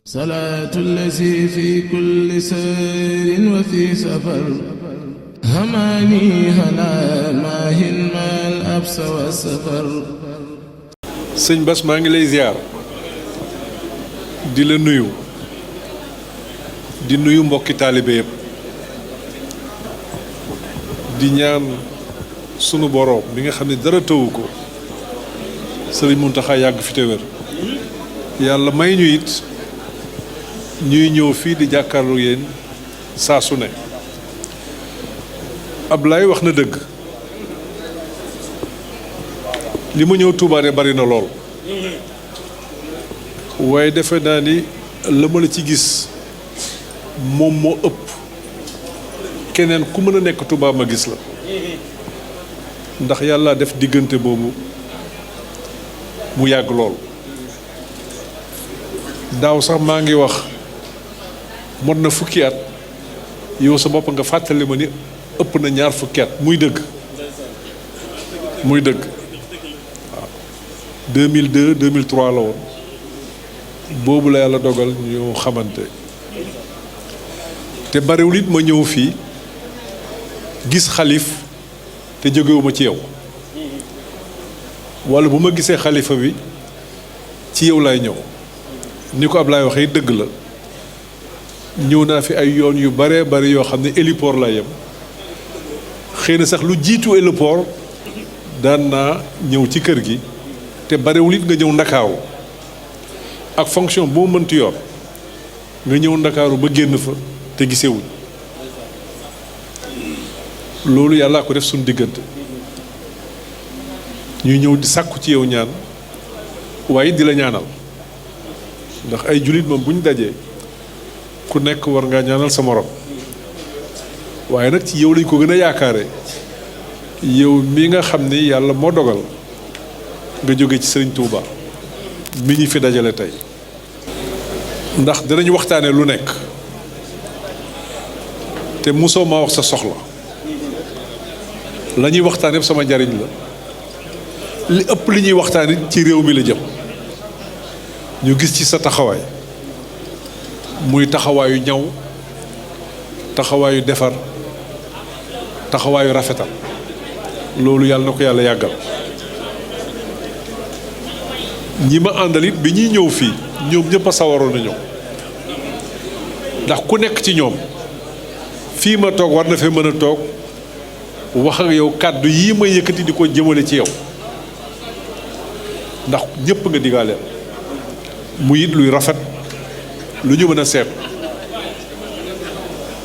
salaatu llazi fi kulli sayrin wa fi safar hamaani halaa maahin maal absa wa safar. sëñ Bass maa ngi lay ziar di la nuyu di nuyu mbokki taalibe yëpp di ñaan sunu boroom bi nga xam ne dara tëwu ko sëriñ Muntaxa yàgg fi te wér yàlla may ñu it ñuy ñëw fii di jàkkaarloo yéen saa su ne Ablaye wax na dëgg li ma ñëw Touba de bari na lool waaye defe naa ni la ma la ci gis moom moo ëpp keneen ku mën a nekk Touba ma gis la ndax yàlla def diggante boobu mu yàgg lool daaw sax maa ngi wax mot na fukki at yow sa bopp nga fàttali ma ni ëpp na ñaar fukki at muy dëgg waaw 2002 2003 la woon boobu la yàlla dogal ñu xamante te bariwul it ma ñëw fii gis xalif te jógewuma ci yow walla bu ma gisee xalifa bi ci yow laay ñëw ni ko Ablaye waxee dëgg la ñëw naa fi ay yoon yu bare bari yoo xam ne héliport laa yem xëy na sax lu jiitu héliport daan naa ñëw ci kër gi te barewul it nga ñëw ndakaaru ak fonction boo mënti yor nga ñëw ndakaaru ba génn fa te gisewuñ loolu yàllaa ko def suñu diggante ñuy ñëw di sàkku ci yow ñaan waaye di la ñaanal ndax ay jullit moom bu ñu dajee ku nekk war ngaa ñaanal sa morom waaye nag ci yow lañ ko gën a yaakaare yow mi nga xam ni yàlla moo dogal nga jóge ci Sëriñ Tuuba mi ñu fi dajale tey ndax dinañ waxtaane lu nekk te mosoo ma wax sa soxla la ñuy waxtaan yëpp sama njariñ la li ëpp li ñuy waxtaane ci réew mi la jëm ñu gis ci sa taxawaay muy taxawaayu ñaw taxawaayu defar taxawaayu rafetal loolu yàlla na ko yàlla yàggal ñi ma àndal it bi ñuy ñëw fii ñoom ñëpp a sawaroon a ñëw ndax ku nekk ci ñoom fii ma toog war na fee mën a toog wax ak yow kàddu yii ma yëkkati di ko jëmale ci yow ndax ñëpp nga digaaleel mu it luy rafet lu ñu mën a seet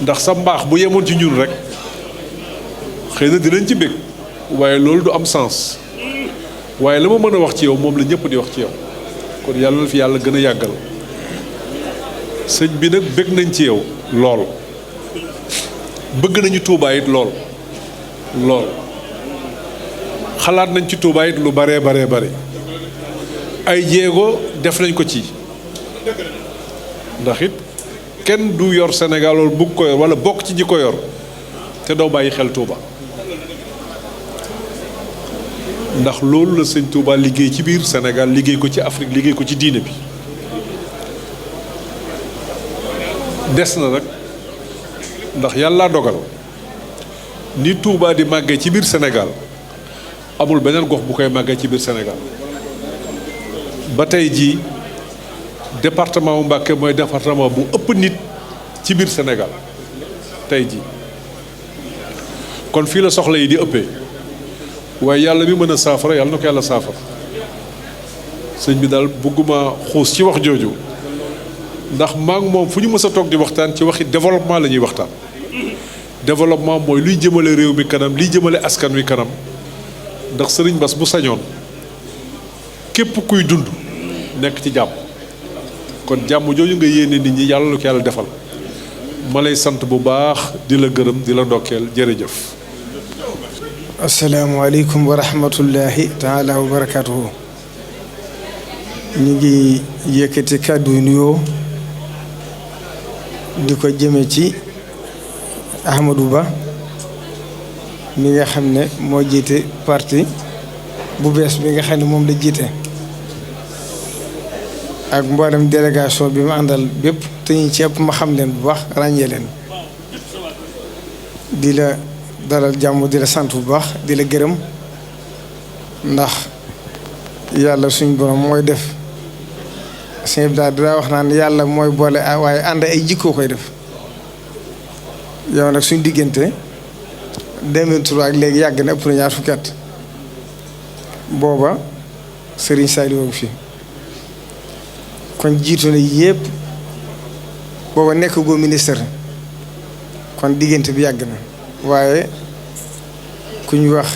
ndax sa mbaax bu yemoon ci ñun rek xëy na dinañ ci bég waaye loolu du am sens waaye la ma mën a wax ci yow moom la ñëpp di wax ci yow kon yàlla na fi yàlla gën a yàggal sëñ bi nag bég nañ ci yow lool bëgg nañu Tuubaa it lool xalaat nañ ci Tuubaa it lu baree bare ay jéego def nañ ko ci ndax it kenn du yor Sénégal loolu bugg ko yor walla bokk ci ñi ko yor te doo bàyyi xel Touba ndax loolu la sëñ Touba liggéey ci biir Sénégal liggéey ko ci Afrique liggéey ko ci diine bi des na nag ndax yàlla dogal ni Touba di màggee ci biir Sénégal amul beneen gox bu koy màggee ci biir Sénégal ba tey jii département bu Mbacké mooy département bu ëpp nit ci biir Sénégal tey jii kon fii la soxla yi di ëppee waaye yàlla mi mën a saafara yàlla na ko yàlla saafara sëñ bi daal bëgguma xuus ci wax jooju ndax maa ngi moom fu ñu mës a toog di waxtaan ci waxi développement la ñuy waxtaan développement mooy luy jëmale réew mi kanam liy jëmale askan wi kanam ndax sëriñ Bass bu sañoon képp kuy dund nekk ci jàmm kon jàmm jooju nga yéene nit ñi yàlla lu ko yàlla defal ma lay sant bu baax di la gërëm di la ndokkeel jërëjëf. asalaamaaleykum wa rahmatullahi taala wa barakaatuhu. ñu ngi yëkkati kàddu yu nuyoo di ko jëme ci Ahmadou Ba mi nga xam ne moo jiite parti bu bees bi nga xam ne moom la jiite ak mboolem délégation bi ma àndal bépp te ñu ci ëpp ma xam leen bu baax ràññee leen di la dalal jàmm di la sant bu baax di la gërëm ndax yàlla suñ borom mooy def sëñ bi daal daa wax naan yàlla mooy boole waaye ànd ay jikkoo koy def yow nag suñ diggante 2003 ak léegi yàgg na ëpp na ñaar fukki at booba Serigne Saliou fi kon jiitu na yépp booba nekk goo ministère kon diggante bi yàgg na waaye ku ñu wax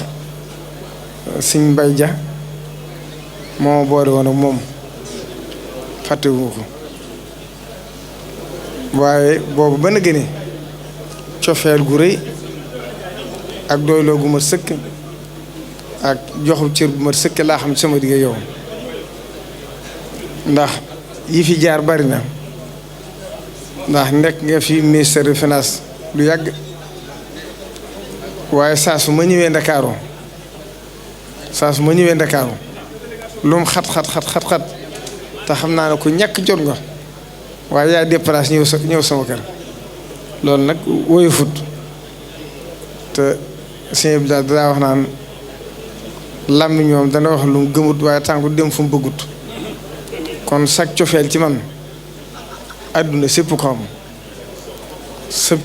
Sëñ Mbay Ja moo boole woon ak moom fàttewu ko waaye boobu ba na gëne cofeel gu rëy ak doyloo gu mat sëkk ak joxu cër bu mat sëkk laa xam sama digg yow ndax yi fi jaar bari na ndax nekk nga fi ministère des finances lu yàgg waaye saa su ma ñëwee Ndakaaru lu mu xat te xam naa ne ku ñàkk jot nga waaye yaa déplacé ñëw sama kër loolu nag woyu fut te sëñ bi daal daa wax naan làmmiñ ñoom dana wax lu mu gëmut waaye tànku dem fu mu bëggut kon sag cofeel ci man àdduna sépp ko xam sab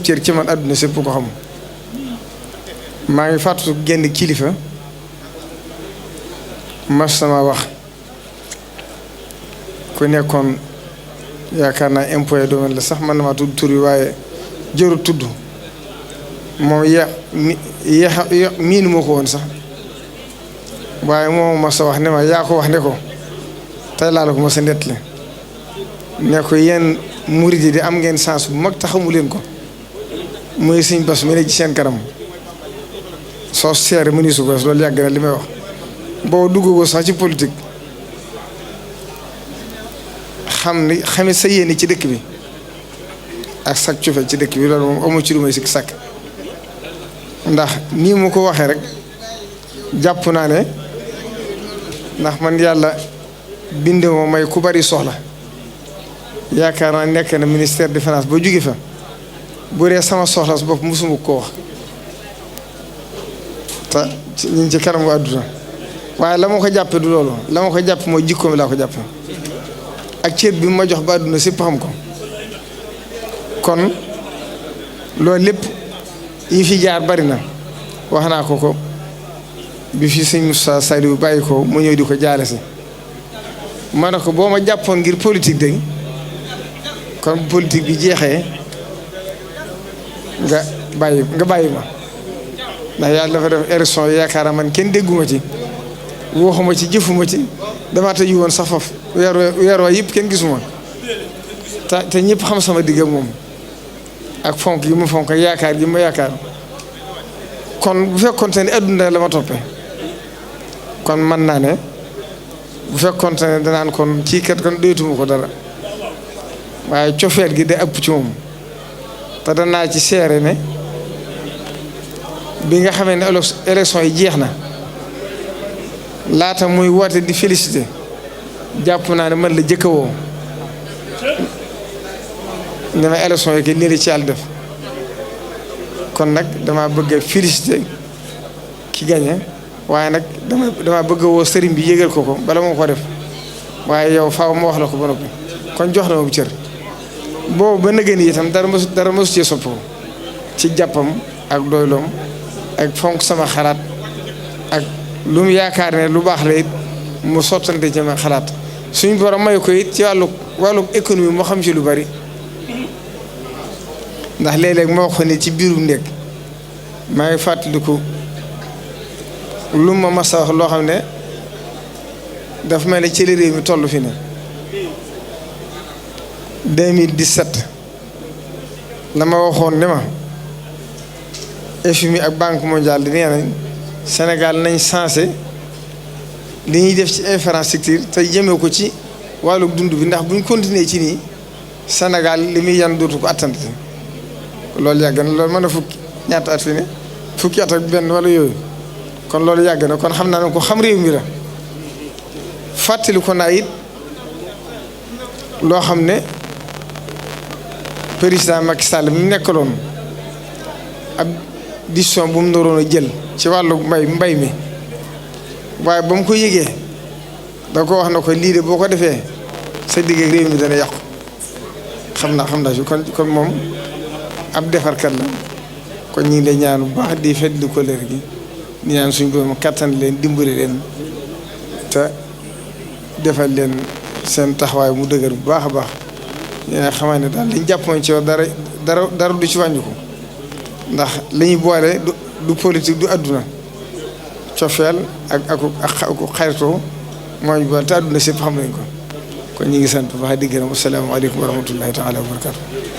cër ci man àdduna sépp ko xam maa ngi fàttaliku génn kilifa mas sama wax ku nekkoon yaakaar naa impôt domaine la sax man na maa tudd tur yi waaye jëru tudd moom miinu moo ko woon sax waaye moom ma sa wax ne ma yaa ko wax ne ko tey laa la ko ma sa nettali ne ko yéen murid yi di am ngeen sens bu mag taxamu leen ko muy Sëñ Bass mi ne ci seen kanam soo seere mu ni su ko loolu yàgg na li may wax boo duggagoo sax ci politique xame sa yéene ci dëkk bi ak sag cofe ci dëkk bi loolu moom amu ci lu may sikk sàkk ndax nii mu ko waxee rek jàpp naa ne ndax man yàlla binde moo may ku bari soxla yaakaar naa nekk na ministère des finances ba jóge fa bu dee sama soxla su bopp mosuma ko wax te ñu ngi ci kanamu àdduna waaye la ma ko jàppe du loolu la ma ko jàpp mooy jikko mi laa ko jàppe ak cër bi ma jox ba àdduna sépp xam ko kon loolu lépp yi fi jaar bari na wax naa ko bi fi sëñ Moussa Saliou bàyyi ko mu ñëw di ko jaale si ma ne ko boo ma jàppoon ngir politique de kon politique bi jeexee nga bàyyi ma ndax yàlla dafa def élection yi yaakaar man kenn dégguma ci waxuma ci jëfuma ci damaa tëju woon sax foofu weer waa yëpp kenn gisuma te ñëpp xam sama digg ak moom ak fonk yi ma fonk yaakaar yi ma yaakaar kon bu fekkoonte ne adduna la ma toppee kon mën naa ne bu fekkoonte ne danaan kon kii kat kon doytuma ko dara waaye cofeel gi da ëpp ci moom te danaa ci seere ne bi nga xamee ne élection yi jeex na laata muy woote di félicité jàpp naa ne man la jëkka woo ne ma élection yi ke lii ci yàlla def kon nag dama bëgg a félicité ki gagné waaye nag dama bëgg a woo sëriñ bi yëgal ko bala moo ko def waaye yow faaw ma wax la ko ba noppi kon jox na ma bu cër boobu ba nëgën yi itam dara mësu cee sopp ci jàppam ak doyloom ak fonk sama xalaat ak lu mu yaakaar ne lu baax la it mu sottante ci ma xalaat suñ borom may ko it ci wàllu économie moo xam ci lu bari ndax léeg-léeg moo ko ne ci biirum nekk maa ngi fàttaliku lu ma mas a wax loo xam ne dafa mel ne ci réew mi toll fi ne 2017 la ma waxoon ne ma FMI ak Banque mondiale di nee nañ Sénégal nañ sensé li ñuy def ci infrastructure te jëmee ko ci wàllu dund bi ndax buñ continuer ci nii Sénégal li muy yan dootu ko attante loolu yàgg na loolu mën a ñaata at fi ne fukki at ak benn wala yooyu kon loolu yàgg na kon xam naa ne ko xam réew mi la fàttali ko naa it loo xam ne président Macky Sall mi nekkaloon ab décision bu mu naroon a jël ci wàllu mbay mi waaye ba mu ko yëgee da ko wax na ko lii de boo ko defee sa digg ak réew mi dana yàqu xam naa si kon moom ab defarkat la kon ñu ngi lay ñaan bu baax di fedd di kóllëre gi di ñaan suñ borom kattan leen dimbali leen te defal leen seen taxawaay mu dëgër bu baax a baax yéen xamaa ne daal liñ jàppoon ci yow dara du ci wàññi ko ndax li ñuy boole du politique du àdduna cofeel ak xaritoo mooy boole te àdduna sépp xam nañ ko kon ñu ngi sant bu baax di gërëm asalaamaaleykum wa rahmatullahi taala wa barakatu